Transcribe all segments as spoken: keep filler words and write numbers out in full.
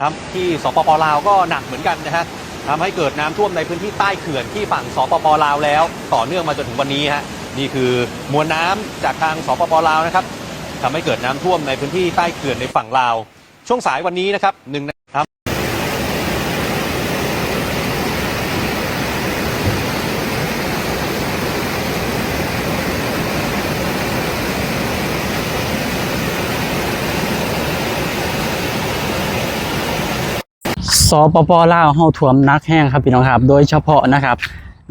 ครับ ที่สปป.ลาวก็หนักเหมือนกันนะฮะ ทำให้เกิดน้ำท่วมในพื้นที่ใต้เขื่อนที่ฝั่งสปป.ลาวแล้ว ต่อเนื่องมาจนถึงวันนี้ฮะ นี่คือมวลน้ำจากทางสปป.ลาวนะครับ ทำให้เกิดน้ำท่วมในพื้นที่ใต้เขื่อนในฝั่งลาว ช่วงสายวันนี้นะครับ หนึ่งใน สปป.ลาวเฮาท่วมหนักแฮงครับพี่น้องครับ โดยเฉพาะนะครับ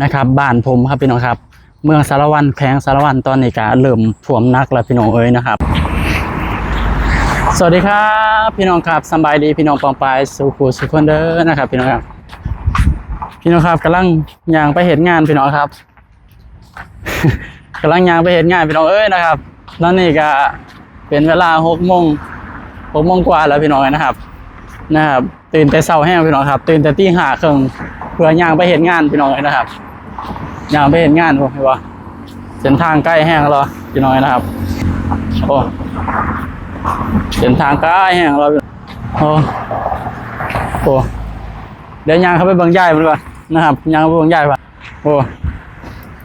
นะครับ บ้านผมครับพี่น้องครับ เมืองสารวัน แขวงสารวัน ตอนนี้ก็เริ่มท่วมหนักแล้วพี่น้องเอ้ยนะครับ สวัสดีครับพี่น้องครับ สำบายดีพี่น้องปองปายสู่ผู้สู่คนเด้อนะครับพี่น้องครับ พี่น้องครับ กำลังย่างไปเฮ็ดงานพี่น้องครับ กำลังย่างไปเฮ็ดงานพี่น้องเอ้ยนะครับ ตอนนี้ก็เป็นเวลาหกโมง หกโมงกว่าแล้วพี่น้องเอ้ยนะครับ นะครับ ตื่นแต่เช้าแฮงพี่น้องครับ ตื่นแต่ตีห้าครึ่ง เพื่อย่างไปเฮ็ดงานพี่น้องเอ้ยนะครับ ย่างไปเฮ็ดงาน โอ้ เห็นบ่ เส้นทางไกลแฮงแล้วพี่น้องเอ้ยนะครับ โอ้ เส้นทางไกลแฮงแล้ว โอ้ โอ้ เดี๋ยวย่างเข้าไปเบิ่งยายมันก่อนนะครับ ย่างเข้าไปเบิ่งยายก่อน โอ้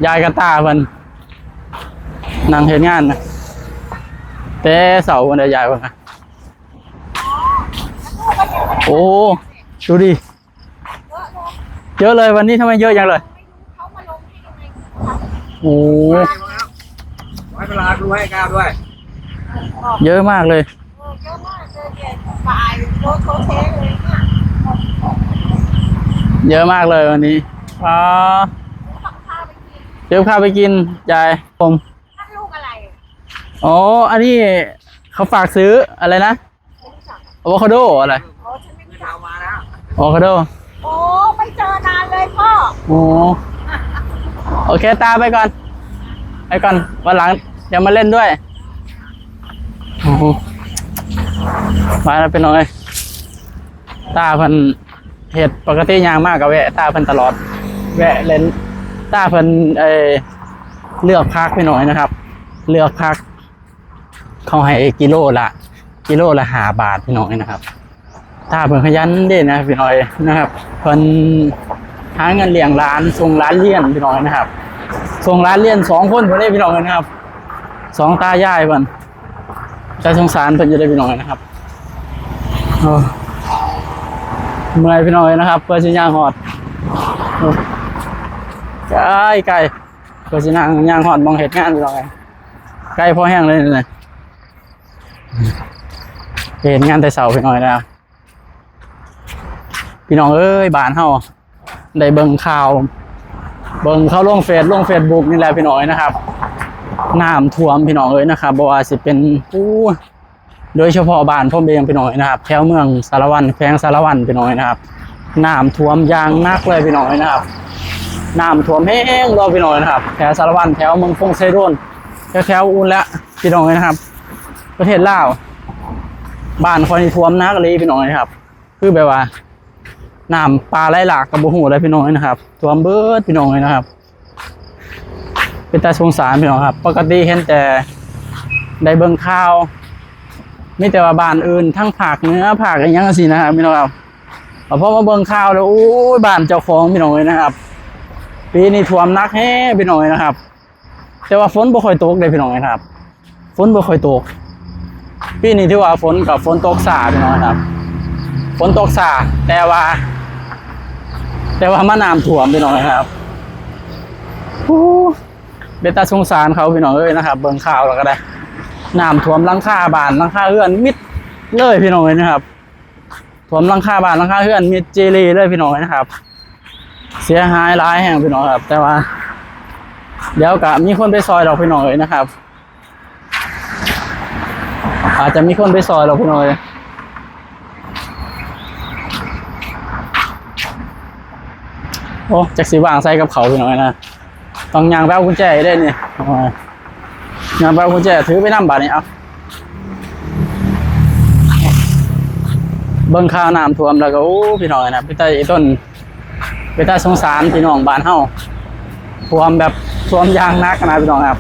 ยายกับตาเพิ่นนั่งเฮ็ดงานนะ แต่เช้าเพิ่นได้ยายเพิ่นนะ โอ้ ดูดิ เยอะเลย วันนี้ทำไมเยอะจังเลย โอ้ ไว้เวลาดูให้ก้าวด้วย เยอะมากเลย เออ เยอะมากเลยเนี่ย บ่ายโลโซเซเลยเนี่ย เยอะมากเลยวันนี้ อ๋อ ซื้อกับข้าวไปกิน ซื้อกับข้าวไปกิน ยาย ผม นั่นลูกอะไร อ๋อ อันนี้เขาฝากซื้ออะไรนะ ไม่รู้จัก อะโวคาโดอะไร อ๋อ ฉันไม่รู้จัก อะโวคาโด โอ้ ไม่เจอนานเลยพ่อ โอ้ โอเค ตาไปก่อน ไปก่อน วันหลังเดี๋ยวมาเล่นด้วย โอ้โห มาแล้วพี่น้องเอ้ย ตาเพิ่นเฮ็ด ปกติย่างมากก็แวะตาเพิ่นตลอด แวะเล่น ตาเพิ่น เอ่อ เลือกผักพี่น้องนะครับ เลือกผัก เขาให้กิโลละ กิโลละห้าบาทพี่น้องนะครับ ตาเพิ่นขยันเด้นะพี่น้องนะครับ เพิ่นหาเงินเลี้ยงหลาน ส่งหลานเรียนพี่น้องนะครับ ส่งหลานเรียนสองคนเพิ่นเด้พี่น้องนะครับ สองตายายเพิ่น แต่สงสารเพิ่นอยู่เด้พี่น้องนะครับ โอ้ เมื่อยพี่น้องเอ้ยนะครับ เพื่อสิย่างฮอด โอ้ ไกลไกล เพื่อสิย่าง ย่างฮอดหม่องเฮ็ดงานพี่น้องเอ้ย ไกลพอแฮงเลยนี่นะ เฮ็ดงานแต่เช้าพี่น้องเอ้ยนะครับ พี่น้องเอ้ย บ้านเฮาได้เบิ่งข่าว เบิ่งเขาลงเฟซ ลงเฟซบุ๊กนี่แหละพี่น้องเอ้ยนะครับ น้ำท่วมพี่น้องเอ้ยนะครับ บ่ว่าสิเป็น อู้ โดยเฉพาะบ้านผมเองพี่น้องเอ้ยนะครับ แถวเมืองสารวัน แขวงสารวันพี่น้องเอ้ยนะครับ น้ำท่วมอย่างหนักเลยพี่น้องเอ้ยนะครับ น้ำท่วมแฮงเลยพี่น้องเอ้ยนะครับ แถวสารวัน แถวเมืองพงไชยโดน แถวๆ อุนแหละพี่น้องเอ้ยนะครับ ประเทศลาว บ้านข้อยนี่ท่วมหนักเลยพี่น้องเอ้ยนะครับ คือแบบว่า น้ำป่าไหลหลากก็บ่ฮู้เลยพี่น้องเอ้ยนะครับ ท่วมเบิดพี่น้องเอ้ยนะครับ เป็นตาสงสารพี่น้องครับ ปกติเห็นแต่ได้เบิ่งข่าว มีแต่ว่าบ้านอื่น ทั้งภาคเหนือ ภาคอิหยังจั่งซี้นะครับพี่น้องครับ พอมาเบิ่งข่าวแล้ว โอ้ย บ้านเจ้าของพี่น้องเอ้ยนะครับ ปีนี้ท่วมหนักแฮงพี่น้องเอ้ยนะครับ แต่ว่าฝนบ่ค่อยตกเด้พี่น้องเอ้ยนะครับ ฝนบ่ค่อยตก ปีนี้ถือว่าฝนกับฝนตกช้าพี่น้องครับ ฝนตกช้า แต่ว่า แต่ว่ามาน้ำท่วมพี่น้องครับ โอ้ เป็นตาสงสารเขาพี่น้องเอ้ยนะครับ เบิ่งข่าวแล้วก็ได้ น้ำท่วมหลังคาบ้าน หลังคาเรือนมิดเลยพี่น้องเอ้ยนะครับ ท่วมหลังคาบ้าน หลังคาเรือนมิดเจเลเลยพี่น้องเอ้ยนะครับ เสียหายหลายแฮงพี่น้องครับ แต่ว่า เดี๋ยวก็มีคนไปซอยดอกพี่น้องเอ้ยนะครับ อาจจะมีคนไปซอยดอกพี่น้องเอ้ย โอ้ จักสิวางใส่กับเขาพี่น้องเอ้ยนะ ต้องย่างไปเอากุญแจให้ได้นี่ เอามา ย่างไปเอากุญแจถือไปนำบาดนี้ เอา เบิ่งข่าวน้ำท่วมแล้วก็ โอ้ พี่น้องเอ้ยนะ เป็นตาอีต้น เป็นตาสงสารพี่น้องบ้านเฮา ท่วมแบบท่วมอย่างหนักนะพี่น้องครับ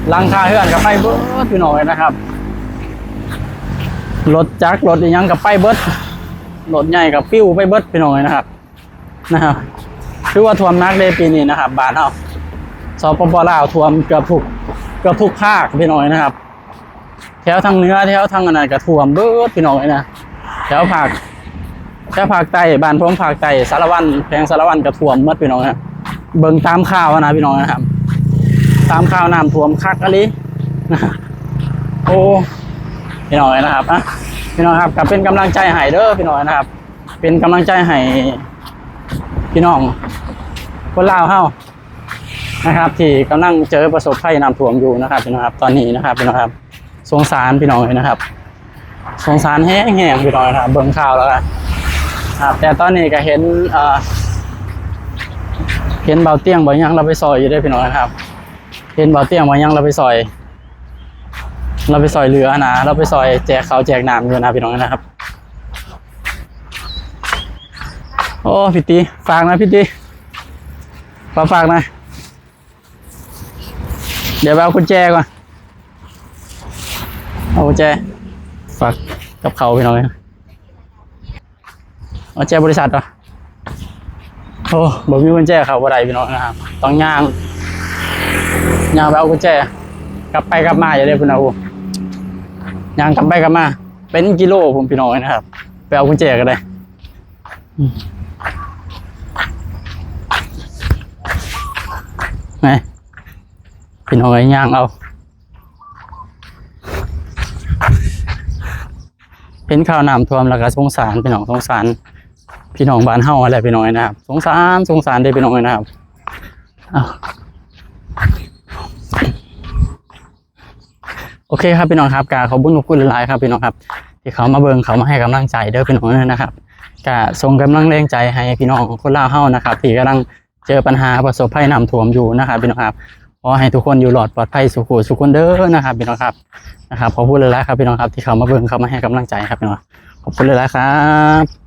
หลังคาเรือนก็ไปเบิดพี่น้องเอ้ยนะครับ รถจักรรถอิหยังก็ไปเบิด รถใหญ่ก็ปลิวไปเบิดพี่น้องเอ้ยนะครับ นะครับ คือว่าท่วมหนักเด้ปีนี้นะครับ บ้านเฮา สปป ลาว ท่วมเกือบทุก เกือบทุกภาคพี่น้องเอ้ยนะครับ แถวทางเหนือ แถวทางอันนั้นก็ท่วมเบิดพี่น้องเอ้ยนะ แถวภาค แถวภาคใต้ บ้านผมภาคใต้ สารวัตร แขวงสารวัตรก็ท่วมหมดพี่น้องนะ เบิ่งตามข่าวนะพี่น้องนะครับ ตามข่าวน้ำท่วมคักอีหลีนะ โอ้ พี่น้องเอ้ยนะครับ อ่ะ พี่น้องครับ ก็เป็นกำลังใจให้เด้อพี่น้องนะครับ เป็นกำลังใจให้พี่น้องคนลาวเฮานะครับ ที่กำลังเจอประสบภัยน้ำท่วมอยู่นะครับพี่น้องครับ ตอนนี้นะครับพี่น้องครับ สงสารพี่น้องเอ้ยนะครับ สงสารแฮงๆพี่น้องนะครับ เบิ่งข่าวแล้วก็ครับ แต่ตอนนี้ก็เห็น เอ่อ เห็นเบาเตี้ยงเบาหยังลาวไปซอยอยู่เด้อพี่น้องนะครับ เห็นเบาเตี้ยงเบาหยังลาวไปซอย ลาวไปซอยเหลือนะ ลาวไปซอยแจกข้าวแจกน้ำอยู่นะพี่น้องนะครับ โอ้ พี่ตี ฝากนะพี่ตี ฝาก ฝากนะ เดี๋ยวไปเอากุญแจก่อน เอากุญแจ ฝากกับเขาพี่น้อง เอากุญแจบริษัทเหรอ โอ้ บ่มีกุญแจเข้าบ่ได้พี่น้องนะครับ ต้องย่าง ย่างไปเอากุญแจ กลับไปกลับมาอยู่เด้อพี่น้อง โอ้ ย่างกลับไปกลับมา เป็นกิโลพุ้นพี่น้องนะครับ ไปเอากุญแจก็ได้ อืม ไง พี่น้องเอ้ย ย่างเอา เห็นข่าวน้ำท่วมแล้วก็สงสารพี่น้อง สงสารพี่น้องบ้านเฮาอะไรพี่น้องเอ้ยนะครับ สงสาร สงสารเด้อพี่น้องเอ้ยนะครับ อ้าว โอเคครับพี่น้องครับ ก็ขอบคุณขอบคุณหลายๆครับพี่น้องครับ ที่เขามาเบิ่ง เขามาให้กำลังใจเด้อพี่น้องเอ้ยนะครับ ก็ส่งกำลังแรงใจให้พี่น้องคนลาวเฮานะครับ ที่กำลังเจอปัญหาประสบภัยน้ำท่วมอยู่นะครับพี่น้องครับ ขอให้ทุกคนอยู่รอดปลอดภัยสุขสุขคนเด้อนะครับพี่น้องครับ นะครับ ขอบคุณหลายๆครับพี่น้องครับ ที่เขามาเบิ่ง เขามาให้กำลังใจครับพี่น้อง ขอบคุณหลายๆครับ